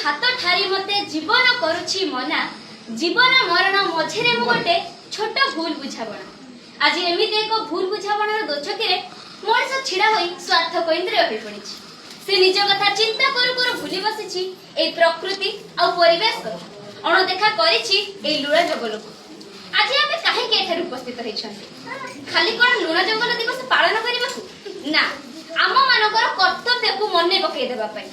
ହାତ ଠାରି ମତେ ଜୀବନ କରୁଛି ମନା, ଜୀବନ ମରଣ ମଝିରେ ମୁଁ ଗୋଟେ ଛୋଟ ଭୁଲ ବୁଝାମଣା। ଆଜି ଏମିତି ଏକ ଭୁଲ ବୁଝାମଣାର ଦୋଛକିରେ ମଣିଷ ଛିଡା ହୋଇ ସ୍ୱାର୍ଥ କୈନ୍ଦ୍ରିୟ ହୋଇ ପଡିଛି। ସେ ନିଜ କଥା ଚିନ୍ତା କରୁ କରୁ ଭୁଲି ବସିଛି ଏଇ ପ୍ରକୃତି ଆଉ ପରିବେଶ କଥା, ଅଣଦେଖା କରିଛି ଏଇ ଲୁଣ ଜଙ୍ଗଲକୁ। ଆଜି ଆମେ କାହିଁକି ଏଠାରେ ଉପସ୍ଥିତ ହେଇଛନ୍ତି? ଖାଲି କଣ ଲୁଣ ଜଙ୍ଗଲ ଦିବସ ପାଳନ କରିବାକୁ? ନା, ଆମ ମାନଙ୍କର କର୍ତ୍ତବ୍ୟକୁ ମନେ ପକେଇ ଦେବା ପାଇଁ।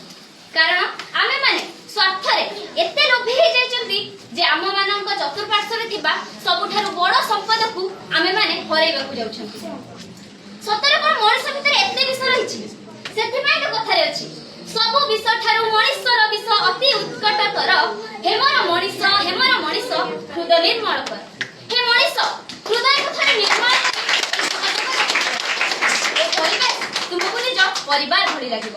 କାରଣ ଆମେମାନେ ସ୍ୱାର୍ଥରେ ଏତେ ଲୋଭୀ ହେଇଯାଇଛନ୍ତି ଯେ ଆମମାନଙ୍କ ଚତୁଃପାର୍ଶ୍ୱରେ ଥିବା ସବୁଠାରୁ ବଡ ସମ୍ପଦକୁ ଆମେମାନେ ହରାଇବାକୁ ଯାଉଛନ୍ତି। ସତରେ କଣ ମଣିଷ ଭିତରେ ଏତେ ବିଷ ରହିଛି? ସେଥିପାଇଁ ତ କଥାରେ ଅଛି, ସବୁ ବିଷ ଠାରୁ ମଣିଷର ବିଷ ଅତି ଉତ୍କଟତର। ହେମର ମଣିଷ, ହେମର ମଣିଷ, ହୃଦୟ ନିର୍ମଳ କର। ହେ ମଣିଷ, ହୃଦୟକୁ ଥରେ ନିର୍ମଳ କରି ଏ ପରିବେଶ ତୁମକୁ ନିଜ ପରିବାର ଭଳି ଲାଗିବ।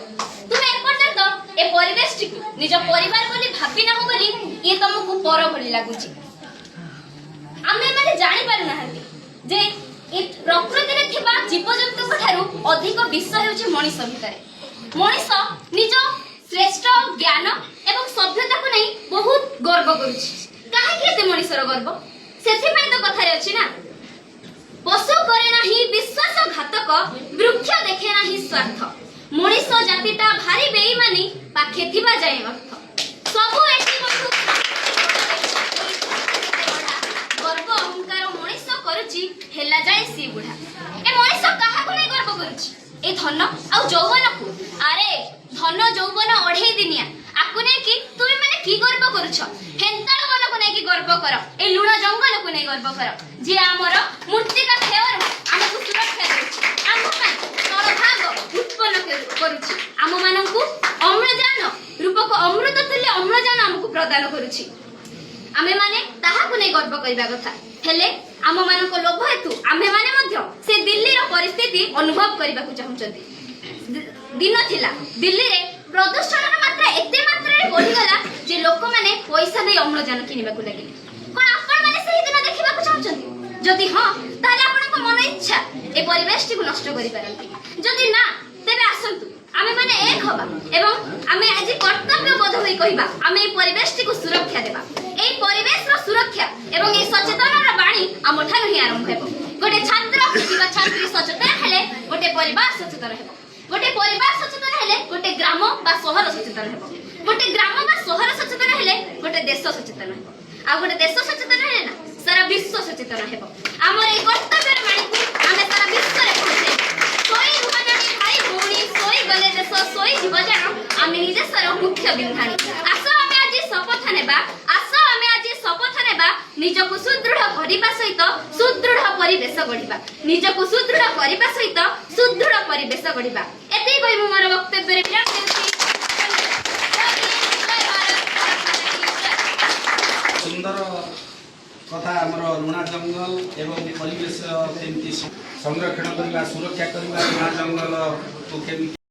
ତୁମେ ଏପର୍ଯ୍ୟନ୍ତ ଏ ପରିବେଶଟିକୁ ନିଜ ପରିବାର ବୋଲି ଭାବି ନାହଁ ବୋଲି ଇଏ ତମକୁ ପର ଭଳି ଲାଗୁଛି। ଆମେ ମାନେ ଜାଣିପାରୁନାହାନ୍ତି ଯେ ଏ ପ୍ରକୃତିରେ ଥିବା ଜୀବଜନ୍ତୁଙ୍କ ଠାରୁ ଅଧିକ ବିଷ ହେଉଛି ମଣିଷ ଭିତରେ। ମଣିଷ ନିଜ ଶ୍ରେଷ୍ଠ ଜ୍ଞାନ ଏବଂ ସଭ୍ୟତାକୁ ନେଇ ବହୁତ ଗର୍ବ କରୁଛି। କାହିଁକି ଏତେ ମଣିଷର ଗର୍ବ? ସେଥିପାଇଁ ତ କଥାରେ ଅଛି ନା, ପଶୁ କରେ ନାହିଁ ବିଶ୍ୱାସ ଘାତକ, ବୃକ୍ଷ ଦେଖେ ନାହିଁ ସ୍ୱାର୍ଥ, ମଣିଷ ଜାତିଟା ଭାରି ବେଇମାନି, ପାଖେ ଥିବା ଯାଏ ଅର୍ଥ। ସବୁ ଏଠି ବନ୍ଧୁ ଗର୍ବ ଅହଙ୍କାର ମଣିଷ କରୁଛି, ହେଲା ଯାଏ ସିଏ ବୁଢା। ଏ ମଣିଷ କାହାକୁ ନେଇ ଗର୍ବ କରୁଛି? ଏ ଧନ ଆଉ ଯୌବନକୁ। ଆରେ, ଧନ ଯୌବନ ଅଢେଇ ଦିନିଆ, ଆକୁ ନେଇକି ତୁମେ ମାନେ କି ଗର୍ବ କରୁଛ? ହେନ୍ତାଳ ବନକୁ ନେଇକି ଗର୍ବ କର, ଏ ଲୁଣ ଜଙ୍ଗଲକୁ ନେଇ ଗର୍ବ କର, ଯିଏ ଆମର ମୃତ୍ତିକା କ୍ଷୟରୁ ଆମକୁ ସୁରକ୍ଷା ଦେଉଛି, ଆମ ପାଇଁ ସ୍ଥଳଭାଗ ଉତ୍ପନ୍ନ କରୁଛି, ଆମମାନଙ୍କୁ ଅମ୍ଳଜାନ ରୂପକ ଅମୃତ ତୁଲ୍ୟ ଅମ୍ଳଜାନ ଆମକୁ ପ୍ରଦାନ କରୁଛି। ଆମେମାନେ ତାହାକୁ ନେଇ ଗର୍ବ କରିବା କଥା। ହେଲେ ଆମମାନଙ୍କ ଲୋଭ ହେତୁ ଆମେମାନେ ମଧ୍ୟ ସେ ଦିଲ୍ଲୀର ପରିସ୍ଥିତି ଅନୁଭବ କରିବାକୁ ଚାହୁଁଛନ୍ତି। ଦିନ ଥିଲା, ଦିଲ୍ଲୀରେ ପ୍ରଦୂଷଣର ମାତ୍ରା ଏତେ ମାତ୍ରାରେ ବଢିଗଲା ଯେ ଲୋକମାନେ ପଇସା ଦେଇ ଅମ୍ଳଜାନ କିଣିବାକୁ ଲାଗିଲେ। କଣ ଆପଣମାନେ ସେହି ଦିନ ଦେଖିବାକୁ ଚାହୁଁଛନ୍ତି? ଯଦି ହଁ, ତାହେଲେ ଆପଣଙ୍କ ମନ ଇଚ୍ଛା ଏ ପରିବେଶଟିକୁ ନଷ୍ଟ କରିପାରନ୍ତି। ଯଦି ନା, ତେବେ ଆସନ୍ତୁ ଆମେମାନେ ଏକ ହବା ଏବଂ ଆମେ ଆଜି କର୍ତ୍ତବ୍ୟ ବୋଧ ହୋଇ କହିବା, ଆମେ ଏଇ ପରିବେଶଟିକୁ ସୁରକ୍ଷା ଦେବା। ଏଇ ପରିବେଶର ସୁରକ୍ଷା ଏବଂ ଏଇ ସଚେତନର ବାଣୀ ଆମଠାରୁ ହିଁ ଆରମ୍ଭ ହେବ। ଗୋଟେ ଛାତ୍ର କିମ୍ବା ଛାତ୍ରୀ ସଚେତନ ହେଲେ ଗୋଟେ ପରିବାର ସଚେତନ ହେବ। ଗୋଟେ ପରିବାର ସଚେତନ ହେଲେ ଗୋଟେ ଗ୍ରାମ ବା ସହର ସଚେତନ ହେବ। ଗୋଟେ ଗ୍ରାମ ବା ସହର ସଚେତନ ହେଲେ ଗୋଟେ ଦେଶ ସଚେତନ ହେବ। ଆଉ ଗୋଟେ ଦେଶ ସଚେତନ ହେଲେ ନା ସାରା ବିଶ୍ୱ ସଚେତନ ହେବ। ଆମର ଏଇ କର୍ତ୍ତବ୍ୟର ବାଣୀକୁ ଆମେ ସାରା ବିଶ୍ୱରେ ପହଞ୍ଚାଇବା। ଶୋଇ ରୁହ ନାହିଁ ଭାଇ ଭଉଣୀ, ଶୋଇଗଲେ ଦେଶ ଶୋଇଯିବ ଜାଣ, ଆମେ ହିଁ ଦେଶର ମୁଖ୍ୟ ବିନ୍ଧାଣୀ। ଆସ ଆମେ ଆଜି ଶପଥ ନେବା, ଆସ ଆମେ ଆଜି ଶପଥ ନେବା, ନିଜକୁ ସୁଦୃଢ କରିବା ସହିତ ସୁଦୃଢ ପରିବେଶ ଗଢିବା। ନିଜକୁ ସୁଦୃଢ କରିବା ସହିତ ସୁଦୃଢ ପରିବେଶ ଗଢିବା। ଏତିକି କହି ମୁଁ ମୋର ବକ୍ତବ୍ୟରେ ବିରାମ ଦେଉଛି। ଜୟ ହିନ୍ଦ, ଜୟ ଭାରତ, ଭାରତ ମାତା କି ଜୟ। ସୁନ୍ଦର କଥା। ଆମର ଲୁଣା ଜଙ୍ଗଲ ଏବଂ ପରିବେଶ କେମିତି ସଂରକ୍ଷଣ କରିବା, ସୁରକ୍ଷା କରିବା, ଲୁଣା ଜଙ୍ଗଲକୁ କେମିତି